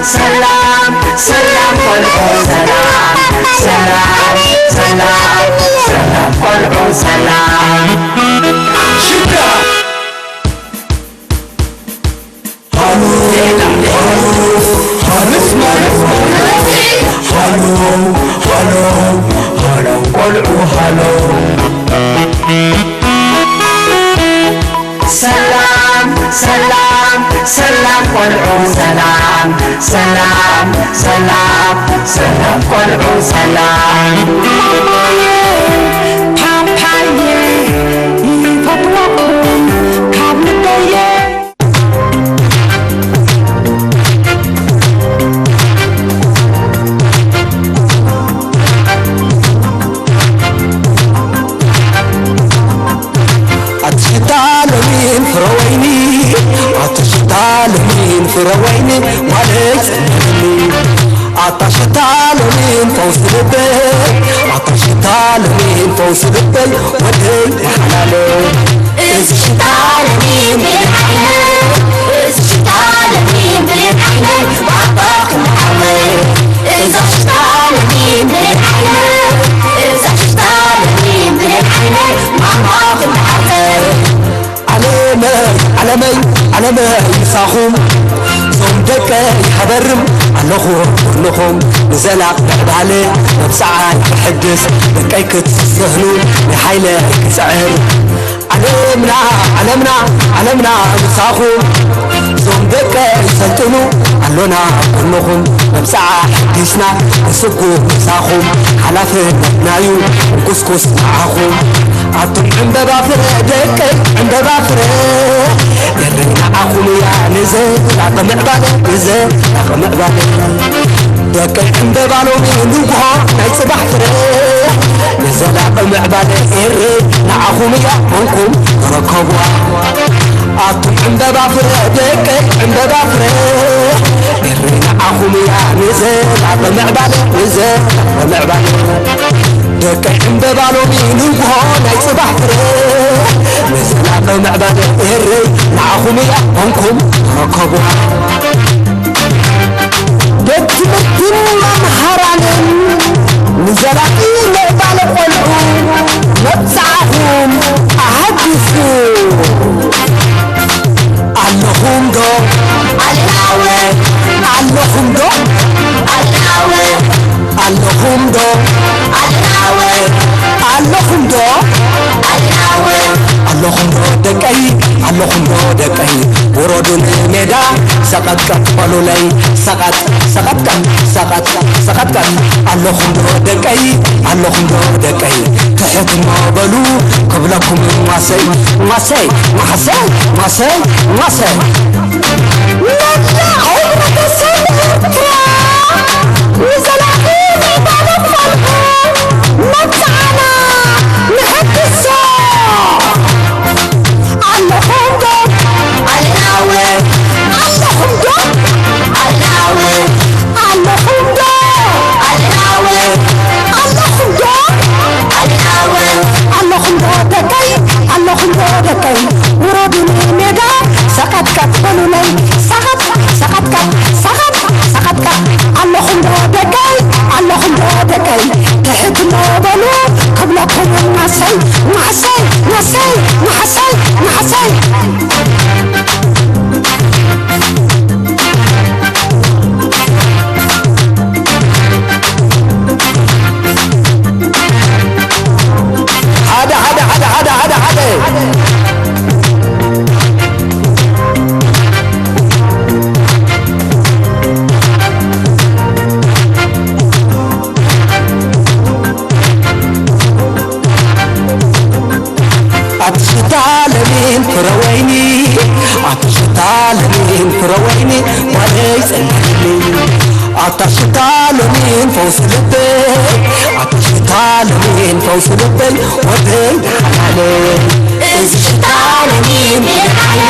ሰላም ሰላም ቆልዑ ሰላም ሰላም ሰላም ሰላም ቆልዑ ሰላም ሽዳ ሃሎ ሃሎ ሃሎ ሃሎ ሃሎ ቆልዑ ሃሎ ሰላም ሰላም ሰላም ቆልዑ ሰላም ሰላም ሰላም ሰላም ቆልዑ ሰላም ፓፓየ ይፈትወኩም ካብ ልበየ ኣትሽታ ሎሚን ፍረ ወይኒ ኣትሽታ ሎሚን ፍረ ወይኒ ማለይ ጸኒሕኒ ኣታ ሽታ ሎሚን ፈውሲ ልበይ ኣታ ሽታ ሎሚን ፈውሲ ልበይ ወደይ ሓላለ እዚ ሽታ ሎሚን ብሌን ዓይነ እዚ ሽታ ሎሚን ብሌን ዓይነ ባባ ክንዓወ እዚ ሽታ ሎሚን ብሌን ዓይነ እዚ ሽታ ሎሚን ብሌን ዓይነ ማማ ክንዓወ ዓለመይ ዓለመይ ዓለመይ ምሳኹም ዞም ደቀይ ሓበርም ኣለኹ ጎንኹም ንዘላቕ ምዕባለ መብጽዓይ ክሕድስ ደቀይ ክትስህኑ ንሓይለ ክጽዕር ዓለምና ዓለምና ዓለምና ምሳኹም ዞም ደቀይ ሰልጥኑ ኣሎና ጎንኹም መብጽዓ ሓዲስና ንስጉ ምሳኹም ሓላፍነትናዩ ንኩስኩስ ንዓኹም ኣቱም ዕምበባ ፍረ ደቀይ ዕምበባ ፍረ ኤረይ ንዓኹም እያ ንዘላቂ ምዕባለ ንዘላቂ ምዕባለ ደቀይ ዕምበባ ሎሚ ንግሆ ናይ ጽባሕ ፍረ ንዘላቂ ምዕባለ ኤረይ ንዓኹም እያ ኮንኩም ተረከብዋ ኣቱም ዕምበባ ፍረ ደቀይ ዕምበባ ፍረ ኤረይ ንዓኹም እያ ንዘላቂ ምዕባለ ንዘላቂ ምዕባለ ደቀይ ዕምበባ ሎሚ ንግሆ ናይ ጽባሕ ፍረ ንዘላቂ ምዕባለ ኤረይ ንዓኹም እያ ኮንኩም ተረከብዋ ቤት ትምህርትን መምሃራንን ንዘላቂ ምዕባለ ቆልዑ መብጽዓኹም ኣሃድሱ። ኣለኹም ዶ? ኣላወ። ኣለኹም ዶ? ኣላወ። ኣለኹም ዶ? ኣላወ። ኣለኹም ዶ? ኣላወ። ኣለኹም ዶ ደቀይ? ኣለኹም ዶ ደቀይ? ውረዱ ንሜዳ ሰቐጥቀጥ በሉለይ ሰቐጥ ሰቐጥቀጥ ሰቐጥ ሰቐጥቀጥ ኣለኹም ዶ ደቀይ ኣለኹም ዶ ደቀይ ትሕት እሞ በሉ ክብለኩም ማሰይ ማሰይ ማሰይ ማሰይ ማሰይ መላእ ሕብረተሰብ ኤርትራ ንዘላቒ ምዕባለ ፈልሑ መብጽዓና ንሐድሶ። ኣለኹም ዶ? ኣላወ። ኣለኹም ዶ? ኣላወ። ኣለኹም ዶ? ኣላወ። ኣለኹም ዶ? ኣላወ። ኣለኹም ዶ ደቀይ? ኣለኹም ዶ ደቀይ? ውረዱ ንሜዳ ሰቐጥቀጥ በሉለይ። ሰቐጥ፣ ሰቐጥቀጥ፣ ሰቐጥ፣ ሰቐጥቀጥ። ኣለኹም ዶ ደቀይ? ኣለኹም ዶ ደቀይ? ትሕት እሞ በሉ ክብለኩም ማሰይ፣ ማሰይ፣ ማሰይ፣ ማሰይ፣ ማሰይ። ሓደ ሓደ ሓደ ሓደ ሓደ ሓደ ኣቲ ሽታ ለሚን ፍረ ወይኒ ኣቲ ሽታ ለሚን ፍረ ወይኒ ጓለይ ጸንሕኒ ኣታ ሽታ ለሚን ፈውሲ ልበይ ኣታ ሽታ ለሚን ፈውሲ ልበይ ወደይ ሓላለ እዚ ሽታ ለሚን ብሌን ዓይነ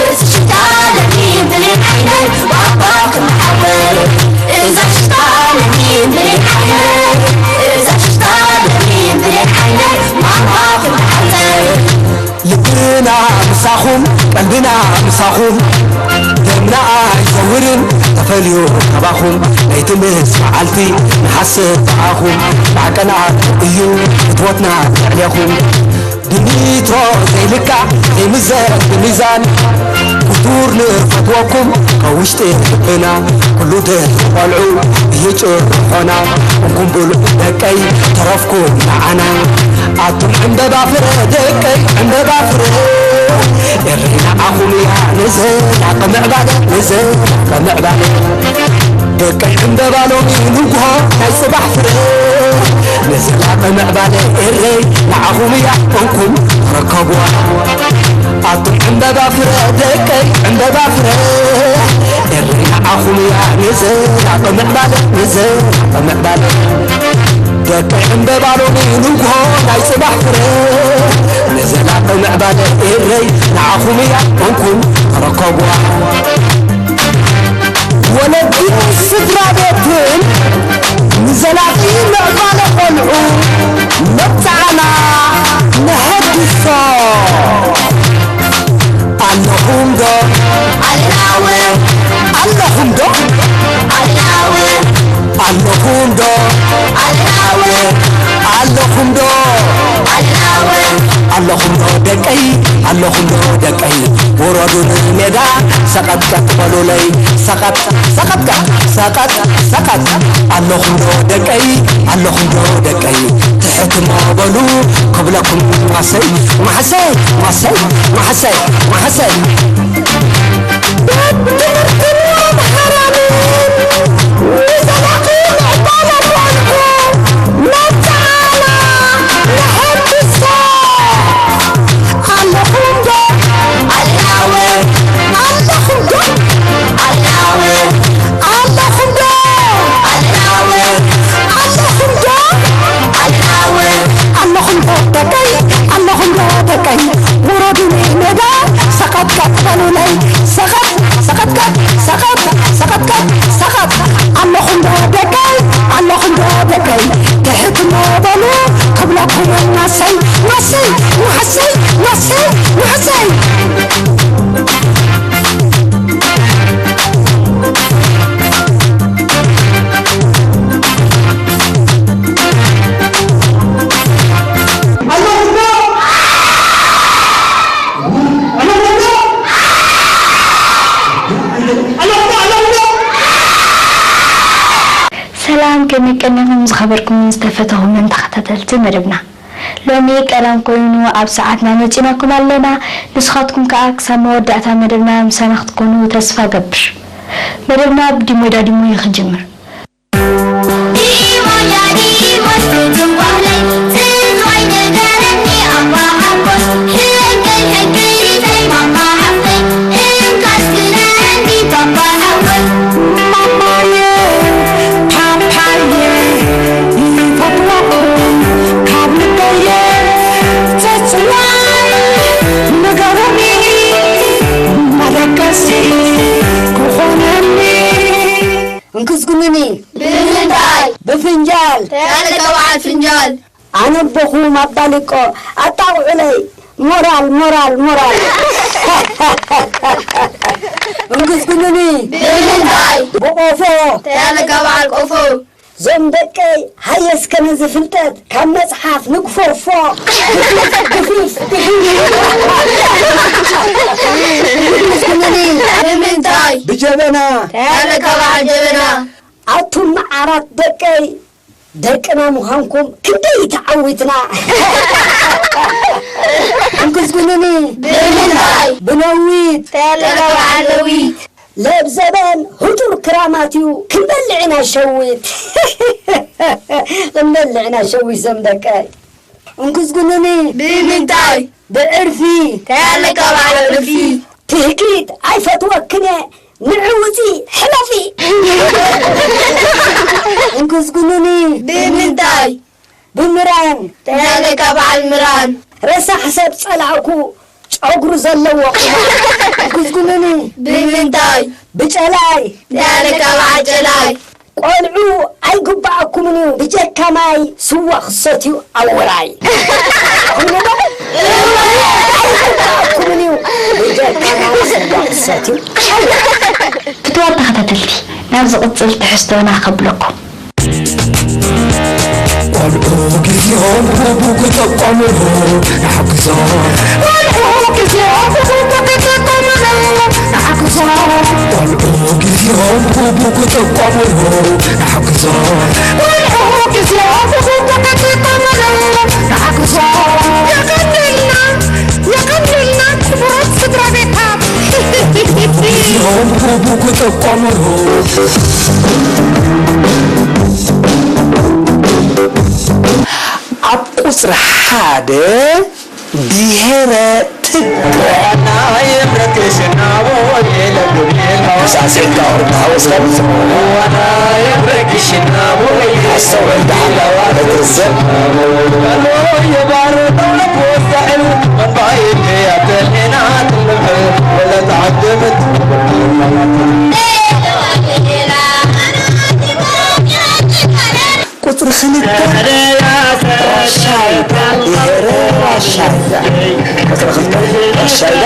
እዚ ሽታ ለሚን ብሌን ዓይነ ባባ ክንሓበር እዛ ሽታ ለሚን ብሌን ዓይነ እዛ ሽታ ለሚን ብሌን ዓይነ ማማ ክንሓበር ልብና ምሳኹም ቀልብና ምሳኹም ደምና ኣይዘውርን ተፈ እዩ ካባኹም፣ ለይቲ ምስ መዓልቲ ንሓስብ ብኣኹም። ዳዕቀና እዩ ፍትወትና ልዕሌኹም። ብሊትሮ ዘይልካዕ ዘይምዘን ብሚዛን፣ ክቡር ንፈትወኩም ካብ ውሽጢ ልብና። ኩሉ ድሕሪ ቆልዑ እዩ ጭርሖና። እንኩም ብሉዕ ደቀይ ተረፍኩም ንዓና። ኣቱም ዕምበባ ፍረ ደቀይ ዕምበባ ፍረ፣ ኤረይ ንዓኹም እያ ንዘላቂ ምዕባለ፣ ንዘላቂ ምዕባለ። ደቀይ ዕምበባ ሎሚ ንግሆ ናይ ጽባሕ ፍረ፣ ንዘላቂ ምዕባለ ኤረይ ንዓኹም እያ ኮንኩም ተረከብዋ። ኣቱም ዕምበባ ፍረ ደቀይ ዕምበባ ፍረ፣ ኤረይ ንዓኹም እያ ንዘላቂ ምዕባለ፣ ንዘላቂ ምዕባለ። ደቀይ ዕምበባ ሎሚ ንግሆ ናይ ጽባሕ ፍረ፣ ንዘላቂ ምዕባለ ኤረይ ንዓኹም እያ ኮንኩም ተረከብዋ። ወለድን ስድራ ቤትን ንዘላቂ ምዕባለ ቆልዑ መብጽዓና ነሐድሶ። ኣለኹም ዶ? ኣለናው። ኣለኹም ዶ? ኣለናው። ኣለኹም ዶ? ኣለናው። ኣለኹም ዶ? ኣለናው። ኣለኹም ዶ ደቀይ? ኣለኹም ዶ ደቀይ? ውረዱ ንሜዳ ሰቐጥቀጥ በሉለይ። ሰቐጥ፣ ሰቐጥቀጥ፣ ሰቐጥ፣ ሰቐጥ። ኣለኹም ዶ ደቀይ? ኣለኹም ዶ ደቀይ? ትሕት እሞ በሉ ክብለኩም ማሰይ፣ ማሰይ፣ ማሰይ፣ ማሰይ፣ ማሰይ። ቤት ትምህርትን መምሃራንን ንዘላቂ ምዕባለ ቆልዑ መብጽዓና ነሐድሶ። ኣለኹም ዶ? ኣለናው። ኣለኹም ዶ? ኣለናው። ኣለኹም ዶ? ኣለናው። ኣለኹም ዶ? ኣለናው። ኣለኹም ዶ ደቀይ? ኣለኹም ዶ ደቀይ? ውረዱ ንሜዳ ሰቐጥቀጥ በሉለይ። ሰቐጥ፣ ሰቐጥቀጥ፣ ሰቐጥ፣ ሰቐጥቀጥ፣ ሰቐጥ። ኣለኹም ዶ ደቀይ? ኣለኹም ዶ ደቀይ? ትሕት እሞ በሉ ክብለኩም ማሰይ፣ ማሰይ፣ ማሰይ፣ ማሰይ፣ ማሰይ። ሰላም፣ ከመይ ቀኒኹም ዝኸበርኩምን ዝተፈተኹምን ተኸታተልቲ መደብና? ሎሚ ቀዳም ኮይኑ ኣብ ሰዓትና መጺናኩም ኣለና። ንስኻትኩም ከኣ ክሳብ መወዳእታ መደብና ምሳና ክትኮኑ ተስፋ እገብር። መደብና ብዲሞይ ዳዲሞይ ክጅምር። ዲሞይ ዳዲሞይ ትትባለይ፣ ትዝዋይ ንገረኒ ኣባ ሓጎስ፣ ሕንቅል ሕንቅሊተይ ማማ ሓፍተይ፣ እንካስ ግለኒ ባባ ሓወይ። ማማየ፣ ፓፓየ፣ ይፈትወኩም ካብ ልበየ፣ ትዝዋይ ንገረኒ መደቀሲ ክኾነኒ። እንክስኩምኒ። ብምንታይ? ብፍንጃል። ተያለቀ በዓል ፍንጃል። ኣነ ኣቦኹም ኣባሊቆ ኣጣቕዑለይ። ሞራል፣ ሞራል፣ ሞራል። እንክስኩምኒ። ብምንታይ? ብቆፎ። ተያለቀ በዓል ቆፎ። ዞም ደቀይ ሃየ እስከ ነዚ ፍልጠት ካብ መጽሓፍ ንግፈፎ። ግፍፍ፣ ግፍፍ፣ ግፍፍ። እንክስኩምኒ። ብምንታይ? ብጀበና። ተያለቀ በዓል ጀበና። ኣቱም መዓራት ደቀይ፣ ደቅና ምዃንኩም ክንደይ ተዓዊትና። እንክስኩምኒ። ብምንታይ? ብነዊት። ተያለቀ በዓል ነዊት። ለብ ዘበን ህዱር ክራማት እዩ፣ ክንበልዕ ኢና ሸዊት። ክንበልዕ ኢና ሸዊት ዞም ደቀይ። እንክስኩምኒ። ብምንታይ? ብዕርፊ። ተያለቀ በዓል ዕርፊ። ትህኪት ኣይፈትወክን እየ፣ ንዒ ውጺ ሕለፊ። እንክስኩምኒ። ብምንታይ? ብምራን። ተያለቀ በዓል ምራን። ረሳሕ ሰብ ጸላእኩ፣ ጨጉሩ ዘለዎ ቁማል። እንክስኩምኒ። ብምንታይ? ብጨላይ። ተያለቀ በዓል ጨላይ። ቆልዑ ኣይግባኣኩምን እዩ፣ ብጀካ ማይ ስዋ ክሰትዩ ኣውራይ። ኣይግባኣኩምን እዩ፣ ብጀካ ማይ ስዋ ክሰትዩ ኣውራይ። ፍትዋት ተኸታተልቲ፣ ናብ ዝቕጽል ትሕዝቶና ከብለኩም። ቆልዑ ግዜኦም ክቡብ ክጥቀሙሉ ንሓግዞም። ቆልዑ ግዜኦም ክቡብ ክጥቀሙሉ ንሓግዞም። ቆልዑ ግዜኦም ክቡብ ክጥቀሙሉ ንሓግዞም። ቆልዑ ግዜኦም ክቡብ ክጥቀሙሉ ንሓግዞም። የቐንየልና፣ የቐንየልና ክቡራት ስድራ ቤታት። ግዜኦም ክቡብ ክጥቀሙሉ። ኣብ ቁጽሪ ሓደ ብሄረ ትግ ሳዕስዒትካ ኣውርድ፣ ሓወስካ ብጽቡቕ። ኣስተውዕል ደሓን፣ በትሪ ስቕ። ቁጽሪ ክልተ ራሻይዳ፣ ብሄረ ራሻይዳ። ቁጽሪ ክልተ ራሻይዳ።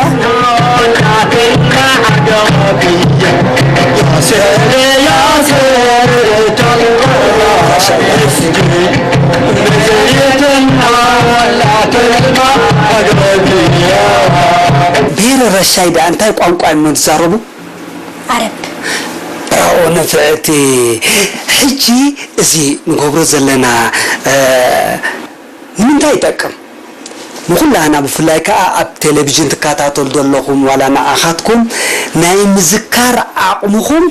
ራሻይዳ። ብሄረ ራሻይዳ እንታይ ቋንቋ እዮም ዝዛረቡ? ዓረብ። ብራቮ ንፍዕቲ። ሕጂ እዚ ንገብሮ ዘለና፣ እ፣ ንምንታይ ይጠቅም? ንኹላህና ብፍላይ ከኣ ኣብ ቴሌቪዥን ትከታተሉ ዘለኹም ዋላ ንኣኻትኩም ናይ ምዝካር ዓቕምኹም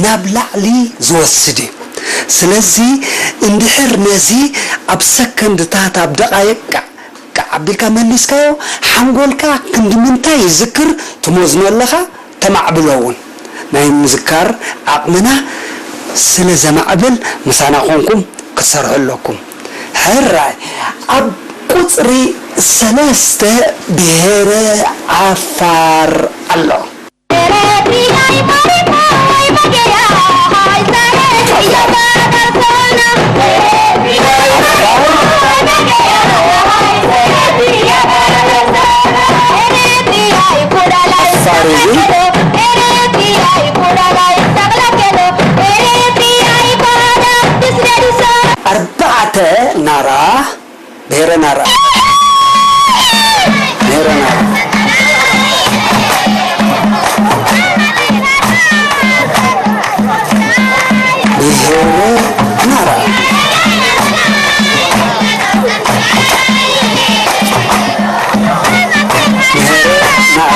ናብ ላዕሊ ዝወስድ እዩ። ስለዚ እንድሕር ነዚ ኣብ ሰከንድታት፣ ኣብ ደቓይቅ ቃዕ ቃዕ ኣቢልካ መሊስካዮ፣ ሓንጎልካ ክንዲ ምንታይ ይዝክር ትመዝኖ ኣለኻ፣ ተማዕብሎ እውን። ናይ ምዝካር ዓቕምና ስለ ዘማዕብል ምሳና ኮንኩም ክትሰርሑ ኣለኩም። ሕራይ፣ ኣብ ቁጽሪ ሰለስተ ብሄረ ዓፋር ኣሎ። ኣርባዕተ ናራ ብሄረ ናራ። ብሄረ ናራ። ብሄረ ናራ። ብሄረ ናራ።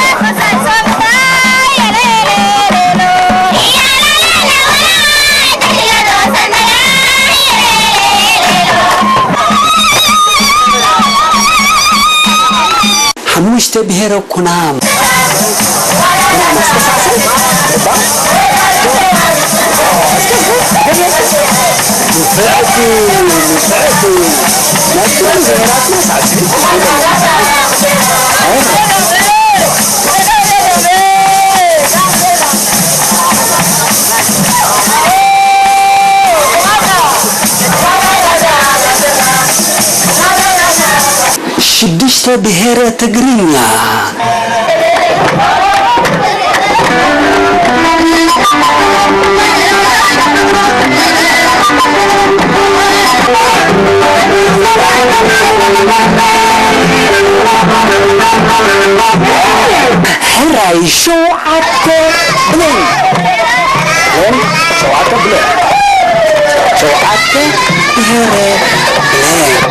ሓሙሽተ ብሄረ ኩናም። ኩናም ኣስተሳሰብ። ንፍዕቲ፣ ንፍዕቲ። ናይ ኩሉ ብሄራትና ሳዕስዒት። ሽዱሽተ ብሄረ ትግርኛ። ሕራይ ሸውዓተ ብሌን። ብሌን፣ ሸውዓተ ብሌን። ሸውዓተ ብሄረ ብሌን።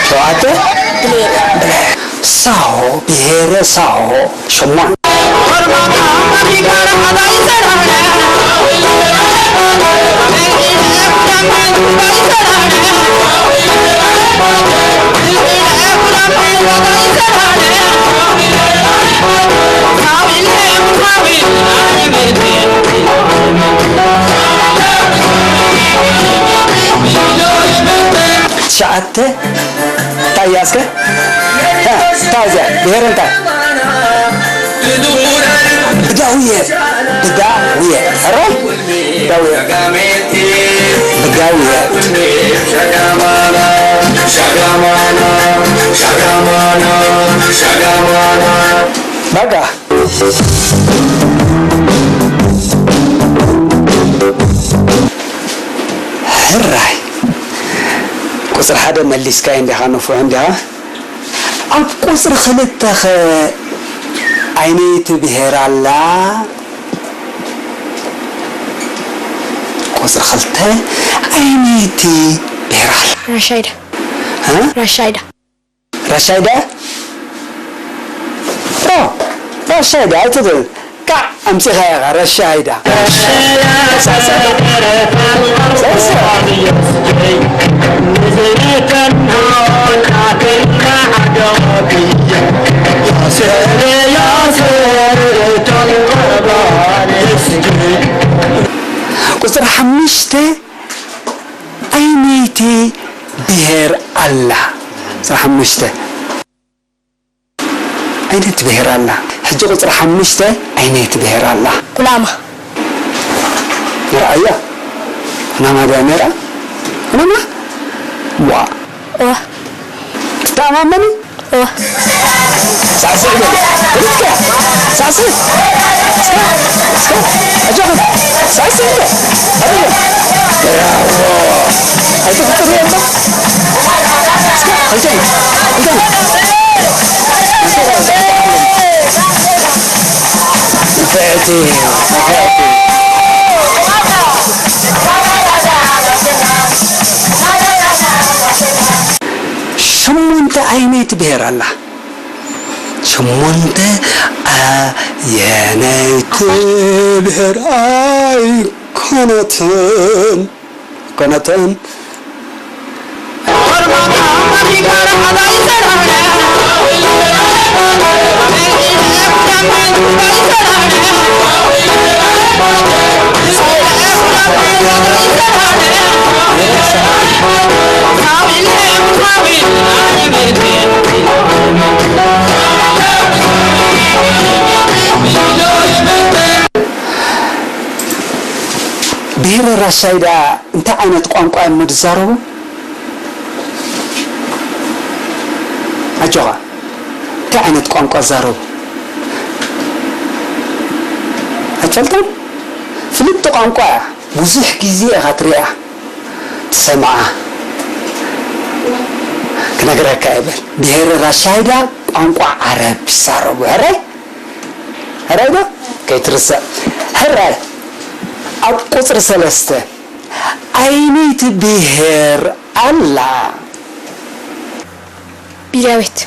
ሸውዓተ ብሌን። ሳሆ፣ ብሄረ ሳሆ። ሸሞንተ። ትሽዓተ። እንታይ እያ እስከ? እ፣ እንታይ እዚኣ? ብሄር እንታይ? ብዳውየ። ብዳውየ። ሕራይ? ብዳውየ። ብዳውየ። ባጋ። ሕራይ። ቁጽሪ ሓደ መሊስካዮ እንዲኻ፣ ንፉዕ እንዲኻ። ኣብ ቁጽሪ ክልተ ኸ ኣይነይቲ ብሄር ኣላ? ቁጽሪ ክልተ ኣይነይቲ ብሄር ኣላ? ራሻይዳ። እ? ራሻይዳ። ራሻይዳ? ኦ፣ ራሻይዳ ኣይትብል። ካዕ ኣምጺኻያ ኢኻ፣ ራሻይዳ። ቁጽሪ ሓሙሽተ ኣይነይቲ ብሄር ኣላ? ቁጽሪ ሓሙሽተ። ኣይነይቲ ብሄር ኣላ? ሕጂ ቁጽሪ ሓሙሽተ ኣይነይቲ ብሄር ኣላ? ኩናማ። ንርኣያ። ኩናማ ድያ ነይራ? ኩናማ? ዋ። እዋ። ትተኣማመኒ? እዋ። ሳዕስዒ በሊ። ብልጽካ። ሳዕስዒ። እስከ፣ እስከ። ኣጆኹም። ሳዕስዒ በሊ። ኣበየ። ብራቮ። ኣይትፍጥሩ የለ። እስከ፣ ክልተ፣ ክልተ። ንፍዕቲ፣ ንፍዕቲ። ሸሞንተ ኣይነይቲ ብሄር ኣላ? ሸሞንተ ኣየነይቲ ብሄር ኣይኮነትን? ኣይኮነትን። ብሄረ ራሻይዳ እንታይ ዓይነት ቋንቋ እዮም ዝዛረቡ? ኣጆኻ፣ እንታይ ዓይነት ቋንቋ ይዛረቡ? ኣይትፈልጦን? ፍልጥቲ ቋንቋ እያ። ብዙሕ ግዜ ኢኻ ትሪኣ፣ ትሰምዓ። ክነግረካ እየ፣ በል። ብሄረ ራሻይዳ ቋንቋ ዓረብ ይዛረቡ። ሕራይ? ሕራይ ዶ? ከይትርስዕ። ሕራይ። ኣብ ቁጽሪ ሰለስተ ኣይነይቲ ብሄር ኣላ? ቢዳዊት።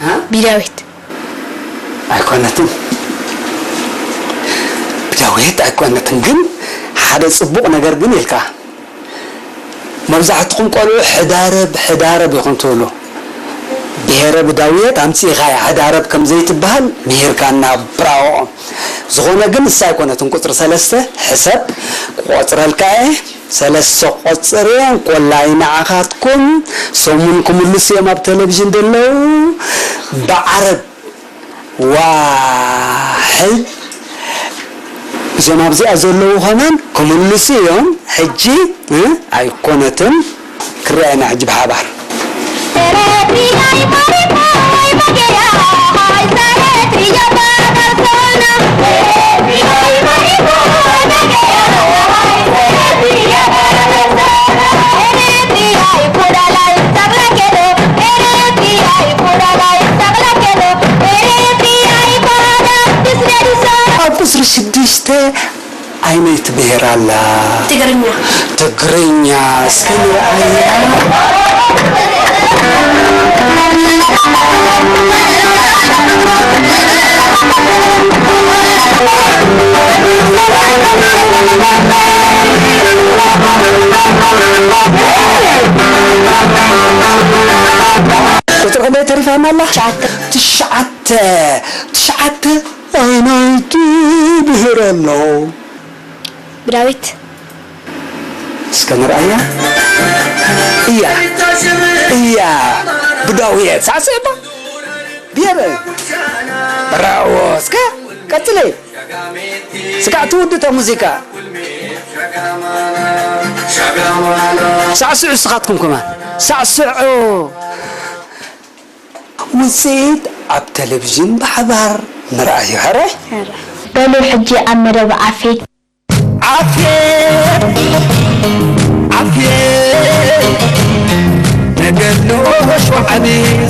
እ? ቢዳዊት። ኣይኮነትን። ቢዳዊት ኣይኮነትን፣ ግን ሓደ ጽቡቕ ነገር ግን ኢልካ። መብዛሕትኹም ቆልዑ ሕዳረብ፣ ሕዳረብ ኢኹም ትብሉ። ብሄረ ብዳውየት ኣምጺእኻያ፣ ሕዳረብ ከም ዘይትበሃል ምሂርካና፣ ብራቮ። ዝኾነ ግን ንሳ ኣይኮነትን ቁጽሪ ሰለስተ፣ ሕሰብ፣ ክቆጽረልካ እየ። ሰለስተ ክቆጽር እየ፣ እንኮላይ ንዓኻትኩም፣ ሰሙን ክምልሱ እዮም ኣብ ቴሌቪዥን ዘለዉ። ብዓረብ ዋሕድ። እዞም ኣብዚኣ ዘለዉ ከማን ክምልሱ እዮም። ሕጂ፣ እ፣ ኣይኮነትን። ክርኣየና ሕጂ ብሓባር። ኣብ ቁጽሪ ሽዱሽተ ኣይነይቲ ብሄር ኣላ? ትግርኛ። ትግርኛ። እስከ ንርኣያ። ቁጽሪ ክንደይ ተሪፋና ኣላ? ትሽዓተ። ትሽዓተ። ትሽዓተ ኣይነይቲ ብሄር ኣሎ? ብዳዊት። እስከ ንርኣያ። እያ። እያ። ብዳዊት። ሳዕስዕ እባ። ብሄር። ብራቮ። እስከ ቀጽሊ። ስጋዕ ትውድእ እታ ሙዚቃ። ሳዕስዑ እስኻትኩም ከማን። ሳዕስዑ። ውፅኢት ኣብ ቴሌቪዥን ብሓባር ምርኣዩ። ሕራይ። በሉ ሕጂ ኣብ መደብ ዓፌት። ዓፌት፣ ዓፌት፣ ነገር ንኡሽ ወዓቢ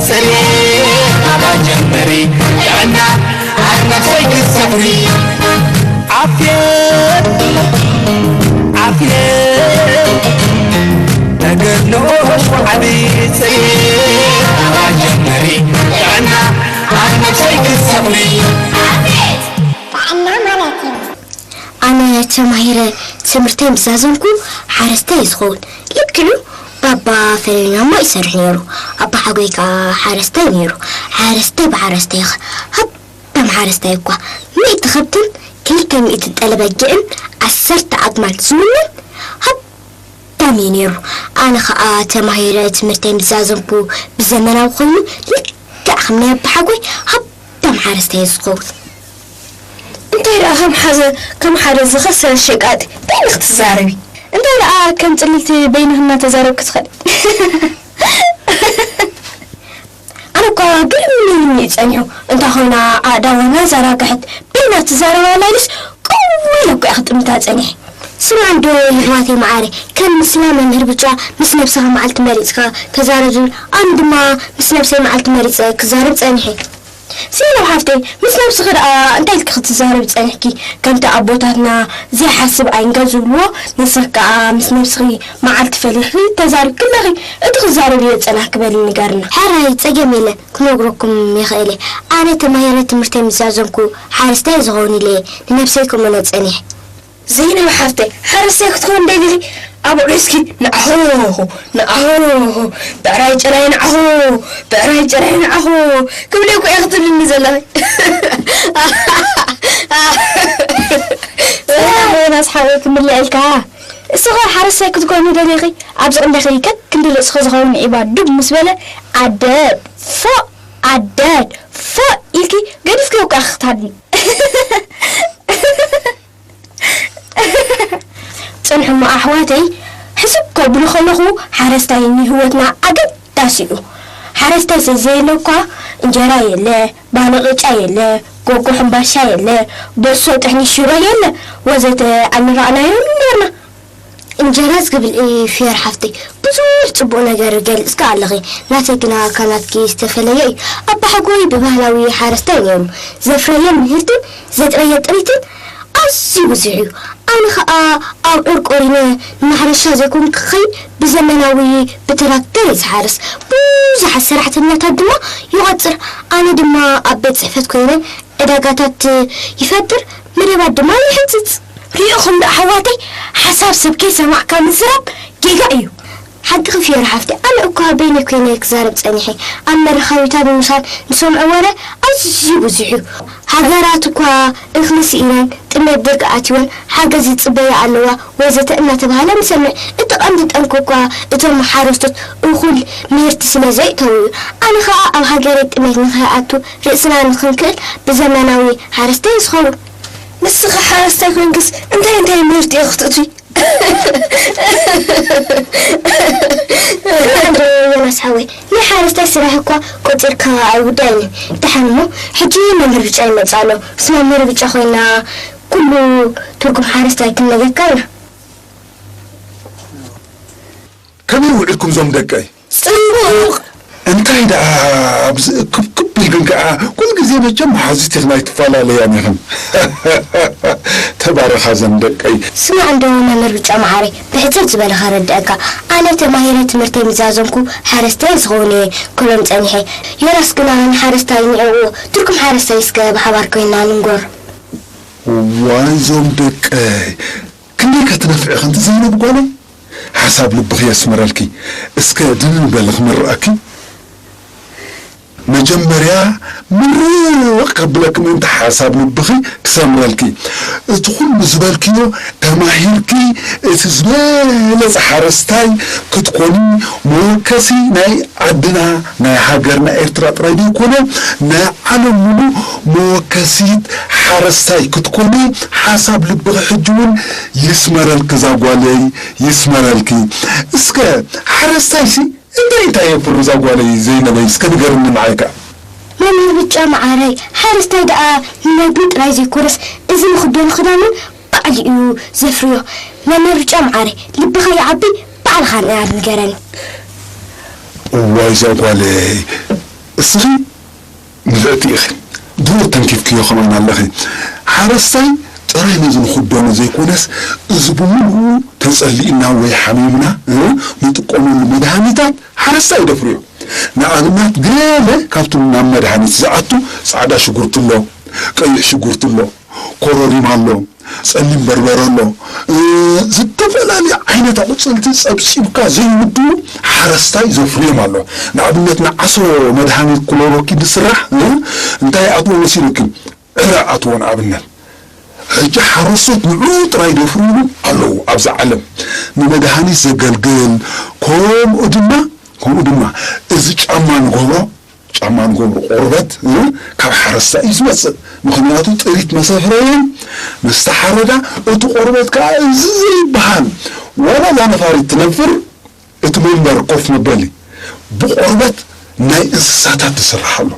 ጽሬት ኣባጀመሪ ጥዕና ኣርነብ ሰይክሰፍሪ። ዓፌት፣ ዓፌት፣ ነገር ንኡሽ ወዓቢ ጽሬት ኣባጀመሪ ጥዕና ኣርነብ ሰይክሰፍሪ። ጥዕና ማለት እዩ። ኣነ ተማሂረ ትምህርተይ ምስ ዛዘምኩ ሓረስታይ እየ ዝኸውን። ልክዑ ባባ ፈለናሞ ይሰርሕ ነይሩ። ኣባሓጎይ ከኣ ሓረስታይ ነይሩ። ሓረስታይ ብሓረስታይ ኢኻ። ሃብታም ሓረስታይ እኳ። ሚእቲ ከብትን ክልተ ሚእቲ ጠለበጊዕን ዓሰርተ ኣግማል ዝውንን ሃብታም እዩ ነይሩ። ኣነ ኸኣ ተማሂረ ትምህርተይ ምስ ዛዘምኩ ብዘመናዊ ኮይኑ ልክዕ ከም ናይ ኣባሓጎይ ሃብታም ሓረስታይ እየ ዝኸውን። እንታይ ደኣ ከም ሓዘ ከም ሓደ ዝኸሰረ ሸቃጢ በይንኺ ትዛረቢ? እንታይ ደኣ ከም ጽልልቲ በይንኺ እናተዛረብኪ ትኸዲ? ኣነ እኳ ግርም ኢሉኒ እዩ ጸኒሑ። እንታ ኾይና ኣእዳዋ እናዘራግሐት በይና ትዛረብ ኣላ ኢሉስ ቅው ኢለ እኮ እየ ክጥምታ ጸኒሐ። ስማዕ እንዶ የሕዋተይ መዓረይ፣ ከም ምስላ መምህር ብጫ ምስ ነብስኻ መዓልቲ መሪጽካ ተዛረብ ዝብል፣ ኣነ ድማ ምስ ነብሰይ መዓልቲ መሪጸ ክዛረብ ጸኒሐ። ዘይነብ ሓፍተይ፣ ምስ ነብስኺ ደኣ እንታይ ኢልኪ ክትዛረቢ ጸኒሕኪ? ከምቲ ኣቦታትና ዘይሓስብ ኣይንገር ዝብልዎ፣ ንስኺ ከኣ ምስ ነብስኺ መዓልቲ ፈሊኽኪ ተዛሪብኪ ኣለኺ። እቲ ክትዛረብዮ ዝጸናሕኪ በሊ ንገርና። ሕራይ ጸገም የለን፣ ክነግረኩም ይኽእል እየ። ኣነ ተማሂረ ትምህርተይ ምስ ዛዘምኩ ሓረስታይ እየ ዝኸውን ኢለ እየ ንነብሰይ ክእምኖ ጸኒሐ። ዘይነብ ሓፍተይ፣ ሓረስታይ ክትኮን ደሊኺ? ኣብዑር እስኪ ንዓኾ ንዓኾ፣ ብዕራይ ጭራይ ንዓኾ ብዕራይ ጭራይ ንዓኾ ክብለይ እኮ እየ ክትብልኒ ዘለኺ። ሰላም ዮናስ ሓወይ ክምለኤልካ። እስኸ ሓረስታይ ክትኮኒ ደሊኺ? ኣብዚ ቅድሜኺ ከክንዲ ርእስኺ ዝኸውን ዒባ ዱብ ምስ በለ ኣደድ ፎእ ኣደድ ፎእ ኢልኪ ገዲፍኪ እኮ ኢኺ ክትሃድሚ። ጽንሑ እሞ ኣሕዋተይ፣ ሕስብ ከብሉ ከለኹ ሓረስታይ ንህይወትና ኣገዳሲ እዩ። ሓረስታይ ዘዘየለ እኳ እንጀራ የለ፣ ባኒ ቅጫ የለ፣ ጎጎ ሕምባሻ የለ፣ በሶ ጥሕኒ ሽሮ የለ ወዘተ ኣይምረኣናዮን ነርና። እንጀራ ዝብል ፊየር ሓፍተይ ብዙሕ ጽቡቕ ነገር ገሊጽኪ ኣለኺ፣ ናተይ ግና ካብ ናትኪ ዝተፈለየ እዩ። ኣባሓጎይ ብባህላዊ ሓረስታይ ነይሩ፣ ዘፍረየ ምህርትን ዘጥረየ ጥሪትን ኣዝዩ ብዙሕ እዩ። ኣነ ኸኣ ኣብዑር ቆሪነ ንማሕረሻ ዘይኮንኩ ክኸይድ ብዘመናዊ ብትራክተር እየ ዝሓርስ። ብዙሓት ሰራሕተኛታት ድማ ይቖጽር። ኣነ ድማ ኣብ ቤት ጽሕፈት ኮይነ ዕዳጋታት ይፈጥር፣ መደባት ድማ ይሕንጽጽ። ሪኢኹም ዶ ኣሕዋተይ፣ ሓሳብ ሰብ ከይሰማዕካ ምዝራብ ጌጋ እዩ። ሓቂ ክፍየር ሓፍቲ፣ ኣነ እኳ በይነይ ኮይነ ክዛረብ ጸኒሐ። ኣብ መራኸቢታት ብምውሳድ ንሰምዖ ወረ ኣዝዩ ብዙሕ እዩ። ሃገራት እኳ እኽሊ ስኢነን ጥሜት ደርቂ ኣትይወን ሓገዝ ይጽበያ ኣለዋ ወዘተ እናተባህለ ንሰምዕ። እቲ ቀንዲ ጠንቂ እኳ እቶም ሓረስቶት እኹል ምህርቲ ስለ ዘየእተዉ እዩ። ኣነ ኸኣ ኣብ ሃገረይ ጥሜት ንኸይኣቱ ርእስና ንኽንክእል ብዘመናዊ ሓረስታይ ዝኸውን። ንስኺ ሓረስታይ ኮይንክስ እንታይ እንታይ ምህርቲ ኢኺ ክተእትዊ? እንዶ ዮናስ ሓወይ፣ ናይ ሓረስታይ ስራሕ እኳ ቆጺርካ ኣይውዳእን እዩ። ደሓን እሞ፣ ሕጂ መምህር ብጫ ይመጽእ ኣሎ። ምስ መምህር ብጫ ኮይና ኩሉ ትርጉም ሓረስታይ ክንነግረካ ኢና። ከመይ ውዒልኩም ዞም ደቀይ? ጽቡቕ። እንታይ ደኣ ኣብዚ እክብክብ ኢልክን ከኣ ኩሉ ግዜ መቸም መሓዙት ኢኽን ኣይትፈላለያን ኢኽን። ተባረኻ ዘን ደቀይ። ስማዕ እንዶ መምህር ብጫ መዓረይ፣ ብሕጽር ዝበለ ከረድአካ። ኣነ ተማሂረ ትምህርተይ ምስ ዛዘምኩ ሓረስታይ ዝኸውን እየ ክብሎም ጸኒሐ። ዮናስ ግና ንሓረስታይ ንዕኡ ትርጉም ሓረስታይ እስከ ብሓባር ኮይንና ንንገሮ። ዋይ ዞም ደቀይ፣ ክንደይ ከትነፍዒ ከምቲ ዘይነብ ጓለይ። ሓሳብ ልብኺ የስምረልኪ። እስከ ድንን በሊ ክምርቐኪ። መጀመርያ ምርቕ ከብለኪ ምእንቲ ሓሳብ ልብኺ ክሰምረልኪ። እቲ ኩሉ ዝበልክዮ ተማሂርኪ እቲ ዝበለጸ ሓረስታይ ክትኮኒ መወከሲ ናይ ዓድና ናይ ሃገርና ኤርትራ ጥራይ ዘይኮነ ናይ ዓለም ሙሉ መወከሲት ሓረስታይ ክትኮኒ ሓሳብ ልብኺ ሕጂ እውን ይስመረልኪ እዛ ጓለይ ይስመረልኪ። እስከ ሓረስታይሲ እንታይ እንታይ የፍሪ እዛ ጓለይ ዘይነበይ እስከ ንገርኒ ንዓይ ከኣ። መምህር ብጫ መዓረይ፣ ሓረስታይ ደኣ ንመግቢ ጥራይ ዘይኮነስ፣ እዚ ንኽደኖ ክዳን እውን ባዕሉ እዩ ዘፍርዮ። መምህር ብጫ መዓረይ፣ ልብኻ ይዓቢ፣ ባዕልኻ ንገረኒ። እዋይ እዛ ጓለይ፣ እስኺ ንፍዕቲ ኢኺ። ድሮ ተንኪፍክዮ ከማን ኣለኺ። ሓረስታይ ጥራይ ነዚ ንኽደኖ ዘይኮነስ፣ እዚ ብምሉኡ ተጸሊእና ወይ ሓሚምና፣ እ፣ ንጥቀመሉ መድሃኒታት ሓረስታይ ደፍርዮ። ንኣብነት፣ ገለ ካብቶም ናብ መድሃኒት ዝኣቱ ጻዕዳ ሽጉርቲ ኣሎ፣ ቀይሕ ሽጉርቲ ኣሎ፣ ኮረሪማ ኣሎ፣ ጸሊም በርበረ ኣሎ፣ እ፣ ዝተፈላለዩ ዓይነት ኣቑጽልቲ ጸብጺብካ ዘይውድኡ ሓረስታይ ዘፍርዮም ኣሎ። ንኣብነት፣ ንዓሶ መድሃኒት ክሎሮኪን ዝስራሕ፣ እ፣ እንታይ ኣትዎ መሲሉኪ? ዕረ ኣትዎ ንኣብነት። ሕጂ ሓረስቶት ንዕኡ ጥራይ ደፍርዩ እውን ኣለዉ ኣብዛ ዓለም። ንመድሃኒት ዘገልግል፣ ከምኡ ድማ፣ ከምኡ ድማ እዚ ጫማ ንገብሮ፣ ጫማ ንገብሮ ቆርበት፣ እ፣ ካብ ሓረስታይ እዩ ዝመጽእ። ምኽንያቱ ጥሪት መሰፍረየን ምስ ተሓረዳ እቲ ቆርበት ከኣ እዚ ዘይበሃል ዋላ እዛ ነፋሪት ትነፍር እቲ መንበር ኮፍ መበሊ ብቆርበት ናይ እንስሳታት ትስራሕ ኣሎ።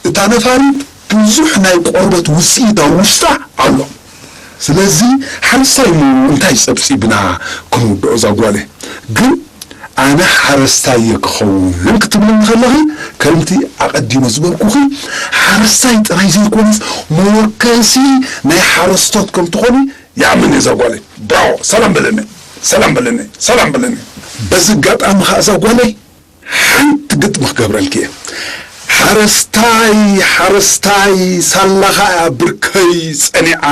እታ ነፋሪት ብዙሕ ናይ ቆርበት ውጽኢት ኣብ ውሽጣ ኣሎ። ስለዚ ሓረስታይ እሞ እንታይ ጸብጺብና ክንውድኦ እዛ ጓለይ? ግን ኣነ ሓረስታይ እየ ክኸውን ክትብልኒ ከለኺ ከምቲ ኣቐዲመ ዝበልኩኺ ሓረስታይ ጥራይ ዘይኮነስ መወከሲ ናይ ሓረስቶት ከም ትኾኒ ይኣምን እየ እዛ ጓለይ። ብራቮ! ሰላም በለኒ፣ ሰላም በለኒ፣ ሰላም በለኒ። በዚ ኣጋጣሚ ኸዓ እዛ ጓለይ ሓንቲ ግጥሚ ክገብረልኪ እየ። ሓረስታይ፣ ሓረስታይ፣ ሳላኻ እያ ብርከይ ጸኒዓ፣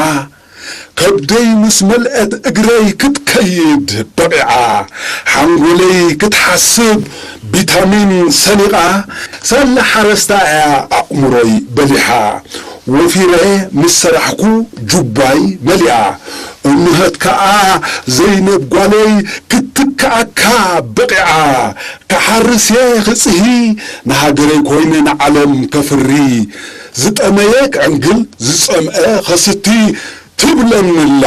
ከብደይ ምስ መልአት እግረይ ክትከይድ በቒዓ፣ ሓንጎለይ ክትሓስብ ቢታሚን ሰኒቓ፣ ሳላ ሓረስታይ እያ ኣእምሮይ በሊሓ። ወፊረ ምስ ሰራሕኩ ጁባይ መሊኣ። እምሀት ከኣ ዘይነብ ጓለይ ክትክኣካ በቒዓ። ክሓርስ እየ ክጽሂ፣ ንሃገረይ ኮይነ ንዓለም ከፍሪ። ዝጠመየ ክዕንግል፣ ዝጸምአ ከስቲ ትብለኒ ኣላ።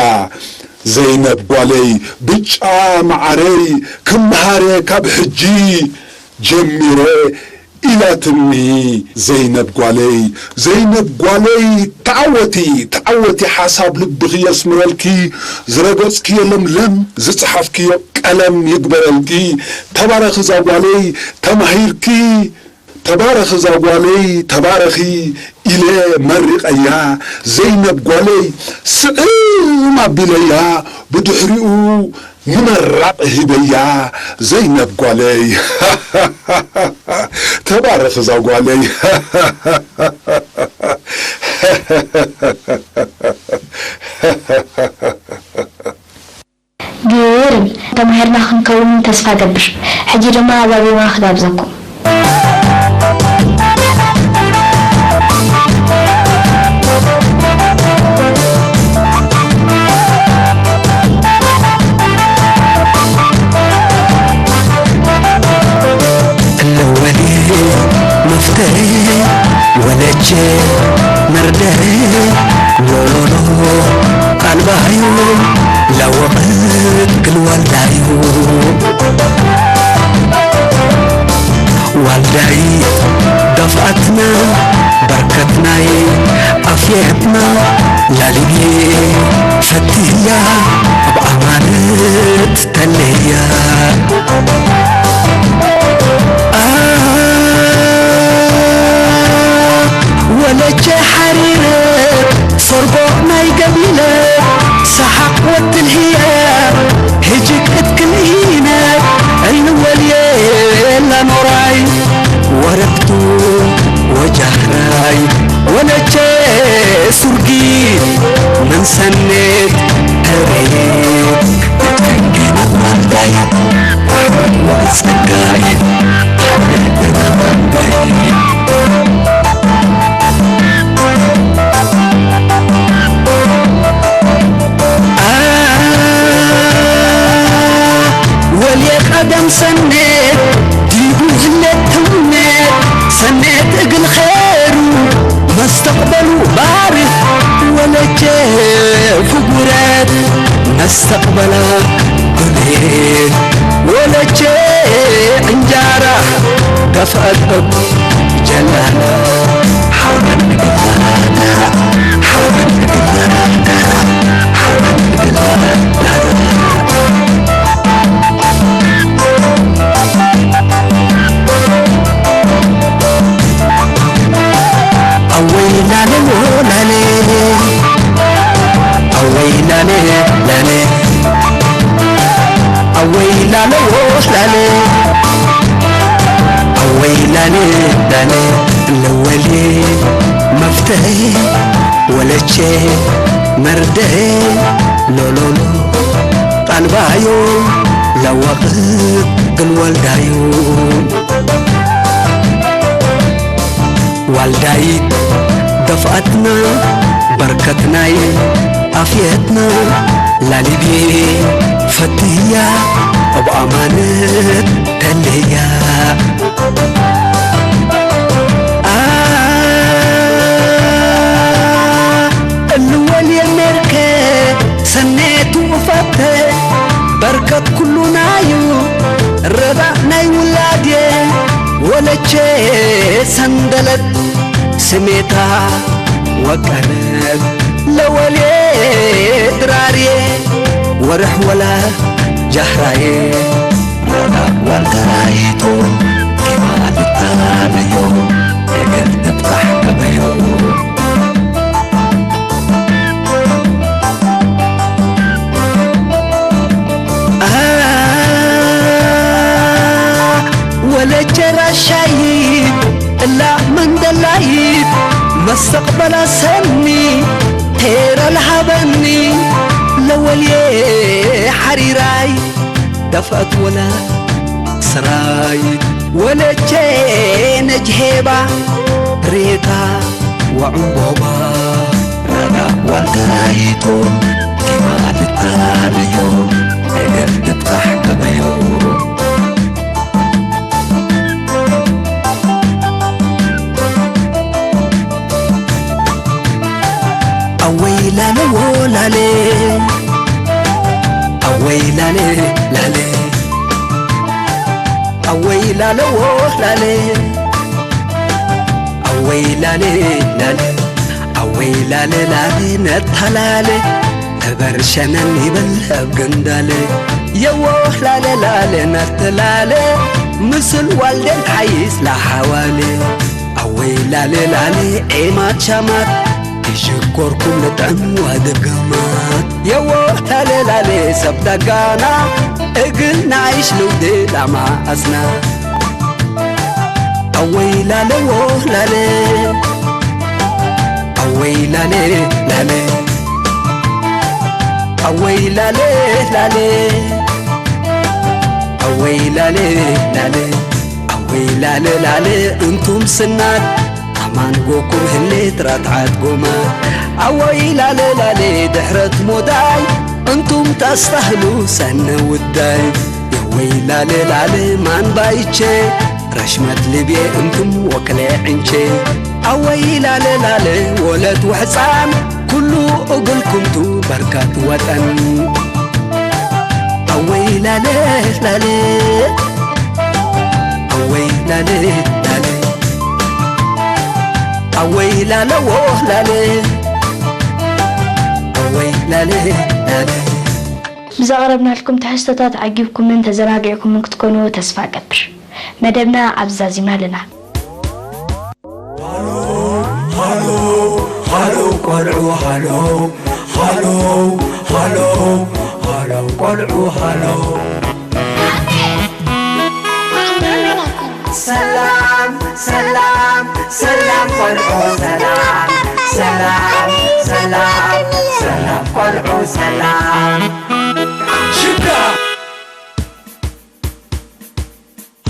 ዘይነብ ጓለይ፣ ብጫ መዓረይ፣ ክመሃር እየ ካብ ሕጂ ጀሚረ ኢላትኒ። ዘይነብ ጓለይ፣ ዘይነብ ጓለይ፣ ተዓወቲ፣ ተዓወቲ፣ ሓሳብ ልብኺ የስምረልኪ፣ ዝረገጽክዮ ለምለም፣ ዝጸሓፍክዮ ቀለም ይግበረልኪ። ተባረኺ እዛ ጓለይ፣ ተማሂርኪ፣ ተባረኺ እዛ ጓለይ፣ ተባረኺ ኢለ መሪቐያ። ዘይነብ ጓለይ፣ ስዕም ኣቢለያ፣ ብድሕሪኡ ንመራቕ ሂበያ። ዘይነብ ጓለይ፣ ተባረኺ እዛ ጓለይ። ግርም! ተማሂርና ክንከውን ተስፋ ገብር። ሕጂ ድማ ኣዛዚማ ክጋብዘኩም። ኣለወኒ መፍተይ ወለቼ መርደይ ሎሎሎ ኣልባሃዩ ላወቕት ክልዋልዳዩ ዋልዳይ ደፍኣትና በርከትናይ ኣፍየትና ላሊቤ ፈትያ ኣብ ኣማነት ተለያ ወለቼ ሓሪረ ሰርጎ ናይ ገቢለ ሰሓቕ ወትልህየ ህጂ ክትክልኢነ ዕልወልየ ላኖራይ ወረብቱ ወጃህራይ ወለቼ ሱርጊ መንሰኔት ተሬት ወልየ ቀደም ሰኔት ዲቡ ህለት ትውኔት ሰኔት እግል ኸሩ መስተቕበሉ ባርኽ ወለቼ ፍጉረት መስተቕበላ ብሌት ወለቼ ዕንጃራ ደፍአት ጀላላ ወለቼ መርደሄ ሎሎሎ ቃልባዮ ለወቕት ግን ወልዳዩ ዋልዳይት ደፍኣትና በርከትናይ ኣፍየትና ላሊቤ ፈትያ ኣብ ኣማነት ተለያ እልወል የሜርከ ሰኔቱ እፈተ በርከት ኩሉናዩ ረዳእ ናይ ውላድየ ወለቼ ሰንደለት ስሜታ ወቀረት ለወልየ ድራርየ ወርሕ ወላ ጃህራየ ረዳእ ዋልተራይቶ ኪማ ልተላለዮ እግር ትብታሕ ገበዮ ወለጀ ራሻይት እላ መንደላይት መስተቕበላ ሰኒ ቴራ ለሃበኒ ለወልየ ሓሪራይ ደፍአት ወላ ስራይት ወለቼ ነጅሄባ ሬታ ወዕንቦባ ረዳ ዋልተራይቶ ኪማ ልተላለዮ እግር ትብታሕ ገበዮ ኣወይ ላለዎ ላለ ኣወይ ላለ ላለ ኣወይ ላለዎ ላለ ኣወይ ላለ ላለ ኣወይ ላለ ላለ ነታላለ ተበርሸነን ይበል ኣብ ገንዳለ የዎ ላለ ላለ ነተላለ ምስል ዋልደን ሓይስ ላሓዋለ ኣወይ ላለ ላለ ዔማት ሻማት ይሽኮርኩም ልጥዕም ዋድግማት የዎ ላለ ላለ ሰብ ዳጋና እግል ናይሽ ልውድ ላማ ኣስና ኣወይ ላለዎ ላለ ኣወይ ላለ ላለ ኣወይ ላለ ላለ ኣወይ ላለ ላለ ኣወይ ላለ ላለ እንቱም ስናት ኣማን ጎኩም ህሌት ራትዓት ጎማ ኣወይ ላለ ላለ ድሕረት ሞዳይ እንቱም ታስተህሉ ሰነ ውዳይ የወይ ላለ ላለ ማን ባይቼ ረሽመት ልቤ እንቱም ወክለ ዕንቼ ኣወይ ላለ ላለ ወለት ወሕፃን ኩሉ እግልኩምቱ በርካት ወጠን ኣወይ ላለ ላለ ኣወይ ላለ ላለ ኣወይ ላለዎ ላለ ኣወይ ላለ ላለ ብዘቕረብናልኩም ትሕዝቶታት ዓጊብኩምን ተዘናጊዕኩምን ክትኮኑ ተስፋ እገብር። መደብና ኣብዚ ዛዚምና ኣለና። ሃሎ ቆልዑ ሃሎ ሃሎ ሃሎ ሃሎ ቆልዑ ሃሎ ሰላም ሰላም ሰላም ቆልዑ ሰላም ሰላም ሰላም ሰላም ቆልዑ ሰላም ሽዳ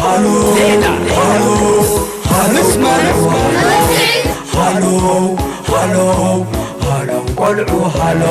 ሃሎ ዜና ሃሎ ሃሎ ቆልዑ ሃሎ ሃሎ ሃሎ ቆልዑ ሃሎ